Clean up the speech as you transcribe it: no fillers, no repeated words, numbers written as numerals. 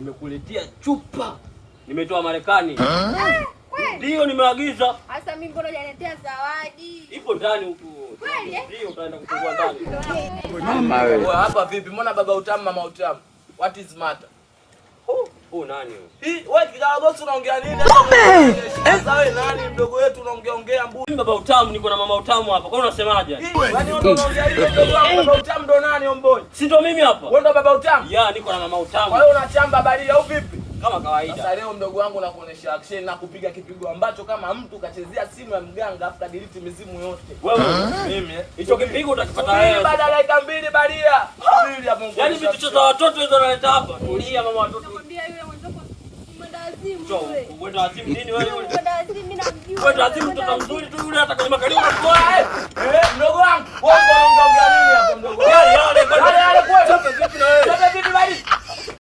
Nimekuletea chupa. Nimetoa Marekani. Kweli? Ndio, nimeagiza. Sasa mimi mbona hujaniletea zawadi? Ipo ndani huku. Kweli, eh? Ndio, utaenda kufungua ndani. Mama wewe. Wewe hapa vipi? Mbona baba utamu, mama utamu? What is matter? Huu nani huyu? Hii wewe kijana boss unaongea nini? Sasa wewe nani mdogo wetu unaongea ongea mbuzi? Mimi baba utamu, niko na mama utamu hapa. Kwa nini unasemaje? Yaani wewe unaongea hivyo, mdogo wangu, baba utamu ndo nani, omboi? Si ndo mimi hapa? Wewe ndo baba utamu? Ya, niko na mama utamu. Kwa hiyo unachamba balia au vipi? Kama kawaida. Sasa leo, mdogo wangu, nakuonesha action na kupiga kipigo ambacho kama mtu kachezea simu ya mganga afu kadelete mizimu yote. Wewe Mimi, eh? hicho kipigo utakipata Subiri wewe. baada ya dakika 2, balia. Subiri hapo Yaani nikuonesha. vitu za watoto hizo unaleta hapa. Tulia, mama watoto. Nakwambia yule mwenzako mwenda wazimu Njoo, yule. mwenda wazimu nini wewe yule? Mwenda wazimu mimi namjua. Mwenda wazimu Mwenda mtoto wazimu. mzuri tu yule, hata kwenye makalio unamtoa. Eh, eh, mdogo wangu, wewe unaongea ongea nini hapo, mdogo wangu? Yale yale. Yale yale kweli. Sasa vipi na wewe? Sasa vipi bali?